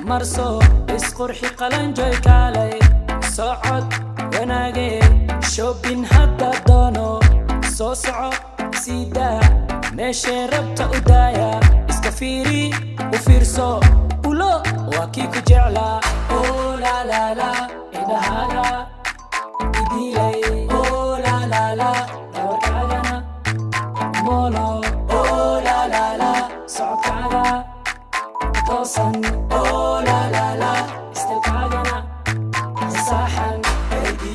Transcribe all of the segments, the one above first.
Marso, isqurxi, qalanjoy, kaalay, socod wanaage, shopping hadda doono, soo soco, sii daa, meeshee rabta u daaya, iska fiiri, u fiirso, ulo waa kii ku jeclaa. Oh la la la, indhahaaga idilay. Oh la la la, dhabarkaagana molo. Oh la la la, socodkaaga toosan. Oh la la la, style-kaagana saaxan. Baby,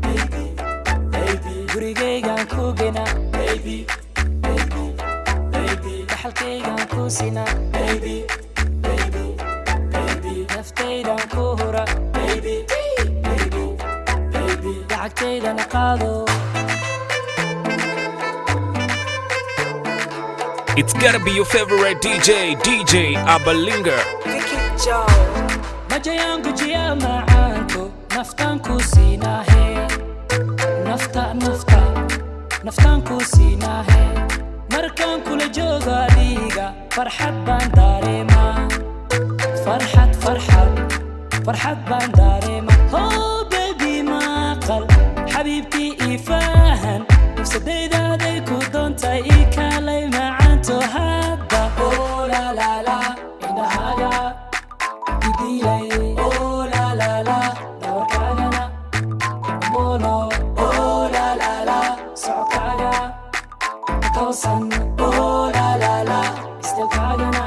baby, baby, gurigaygaan ku gena. Baby, baby, baby, dhaxalkaygaan ku sina. Baby, baby, baby, naftaydan ku hura. Baby, baby, baby, lacagtaydana qaado. It's gotta be your favorite DJ, DJ Abalinga. Majayaan gujiya macaanto, naftaan ku siinaahe, nafta, nafta, naftaan ku siinaahe. Markaan kula joogo adiga, farxad baan dareemaa, farxad, farxad, farxad baan dareemaa. Oh baby, maqal xabiibtii, ii fahan, nafsadaydaday ku doontay, ii kaalay macaanto hadda. Oh la la la, indhahaaga idilay. Oh la la la, dhabarkaagana molo. Oh la la la, socodkaaga toosan. Oh la la la, style-kaagana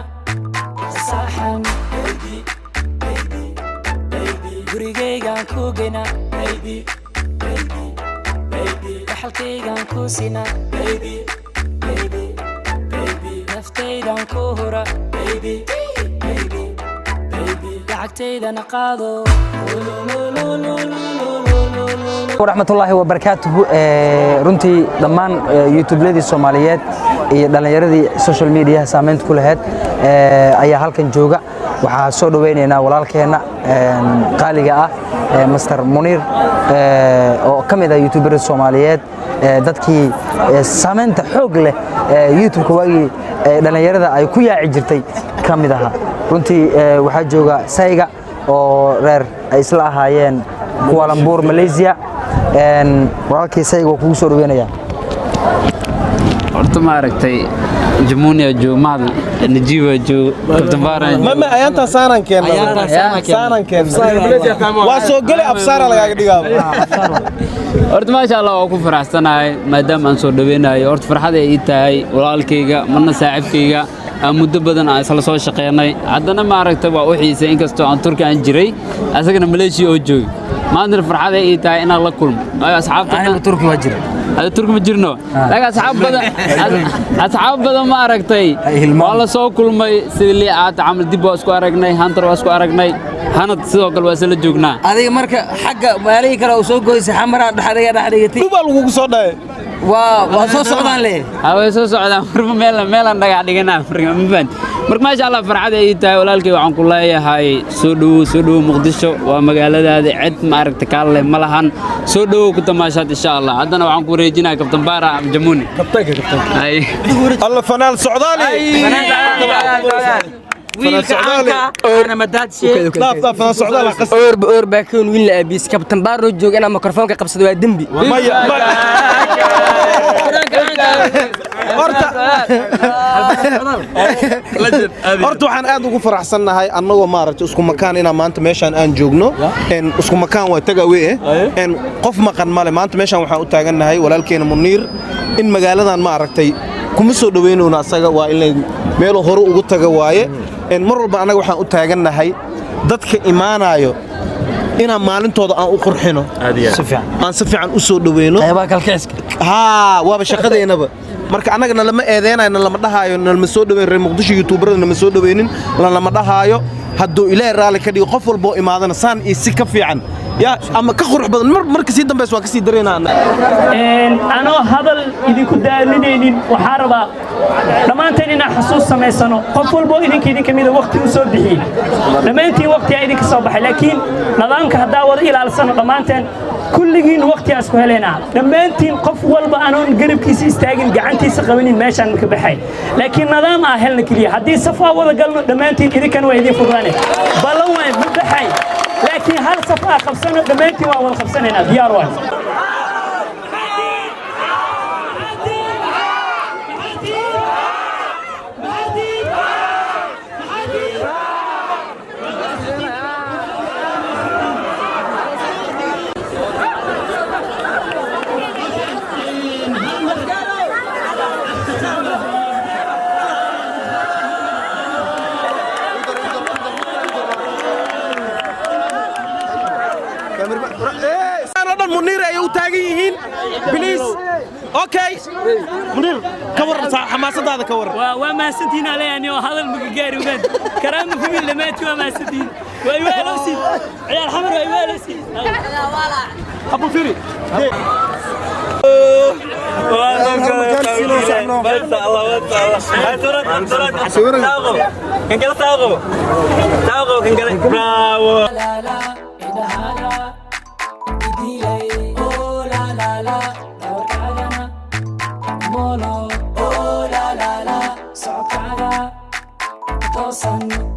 saaxan. Baby, baby, baby, gurigaygaan ku gena. Baby, baby, baby, dhaxalkaygaan ku sina. Baby, baby, baby, naftaydan ku hura. Baby, baby, baby, lacagtaydana qaado. Waraxmatullaahi wabarakaatuhu. Runtii dhammaan youtubladii Soomaaliyeed iyo dhallinyaradii social mediaha saameynta ku lahayd ayaa halkan jooga. Waxaa soo dhoweynaynaa walaalkeenna qaaliga ah, Master Muniir, oo ka mid ah youtuberada Soomaaliyeed, dadkii saameynta xoog leh youtubeka waagii dhallinyarada ay ku yaaci jirtay ka mid ahaa. Runtii waxaa jooga sayga oo reer ay isla ahaayeen Kuala Lumpur, Malaysia. Walaalkii sayga waa kugu soo dhaweynaya. Horta ma aragtay, Jamunia joog, mahad Najiiba joog, Kabtan Baaran. Mama, ayaantaa saanaan keennaa, saanaan keennaa, waa soo geli, absaara lagaaga dhigaaba. Horta maasha Allah, waa ku faraxsanahay maadaama aan soo dhaweynayo. Horta farxad ay ii tahay walaalkayga, marna saaxiibkayga, aan muddo badan aan isla soo shaqeynay. Haddana ma aragtay, waa u xiisay, inkastoo aan Turki aan jiray, asagana Malaysia oo joogay. Maantana farxad ay ii tahay inaan la kulmo, waayo asxaabta Aniga Turki waa jira. Hada Turki ma jirno, laakiin asxaab badan, asxaab badan ma aragtay, waa la soo kulmay. Sidii lii aata camal dib waa isku aragnay, Hunter waa isku aragnay, Hanad sidoo kale waa isla joognaa. Adiga marka xagga maalihii kale uu soo goysay, xamaraa dhexdiga dhex dhigatay. Dhubaa lagugu soo dhaye. Waa soo socdaan le. Way soo socdaan, marba meel meelaan dhagax dhiganaa. Marka ma fahanti. Marka maasha Allah, farxad ay ii tahay. Walaalkay waxaan ku leeyahay soo dhowow, soo dhowow. Muqdisho waa magaaladaada, cid ma aragta kaa leh ma lahan. Soo dhowow, ku tamaashaad insha Allah. Haddana waxaan ku wareejinayaa Kabtan Baara Jamuuni. Kabtanka, kabtanka. Ay. Alla, fanaal socdaali. Wiilka caanka ana madaadshe. Dhaaf, dhaaf, fanaal socdaali qas. Oorba oor baa koon wiil la aabiis. Kabtan Baaro joog, inaa mikrofoonka qabsado waa dembi. Maya, horta horta waxaan aad ugu faraxsannahay annagoo maaragtay isku makaan inaan maanta meeshaan aan joogno. Isku makaan waa tagawe eh. Qof maqan male. Maanta meeshaan waxaan u taagannahay walaalkeena Muniir in magaaladan maaragtay kuma soo dhaweynayno asaga, waa in meeluu hore ugu taga waaye. Mar walba annaga waxaan u taagannahay dadka imaanayo inaan maalintooda aan u qurxino, Si fiican. aan si fiican u soo dhaweyno. Qaybaha kalkiciska. Haa, waaba shaqadeennaba. Marka annaga nalama eedeynayo, nalama dhahaayo nalama soo dhaweyn. Reer Muqdisho youtuberada nama soo dhaweynin, lalama dhahaayo. Hadduu Ilaahay raalli ka dhigo, qof walboo imaadana saan iyo si ka fiican. Ya ama ka qurux badan mar marka sii dambaysa waa ka sii dareynaa. Anoo hadal idinku daalinaynin, waxaa rabaa dhammaanteen inaan xasuus samaysano. Qof walbo idinka idinka mida waqti u soo bixiyey, dhammaantiin waqti aa idinka soo baxay, laakiin nidaamka haddaa wada ilaalsano dhammaanteen kulligiin waqti aa isku helaynaa. Dhammaantiin qof walba anoon garabkiisa istaagin, gacantiisa qabanin, meeshaan maka baxay. Laakiin nidaam aa helna keliya haddii saf aa wada galno dhammaantiin, idinkana waa idiin fududaane. Ballan waay, ma baxay, laakiin hal saf aa qabsano dhammaantiin, waa wada qabsanaynaa. Diyaar waay. Oo dhan Muniir ay u taagan yihiin. Please, okay, Muniir, ka waran xamaasadaada? Ka waran. Waa mahadsantihiin aleeyani oo hadal maka gaari ugaan Karaama Family. Dhammaantiin waa mahadsantihiin. Waa iwaalowsiin ciyaal Xamar, waa iwaalowsiin. Abu firi. La la, indhahaaga idilay, oh la la la, dhabarkaagana molo, oh la la la, socodkaaga toosan.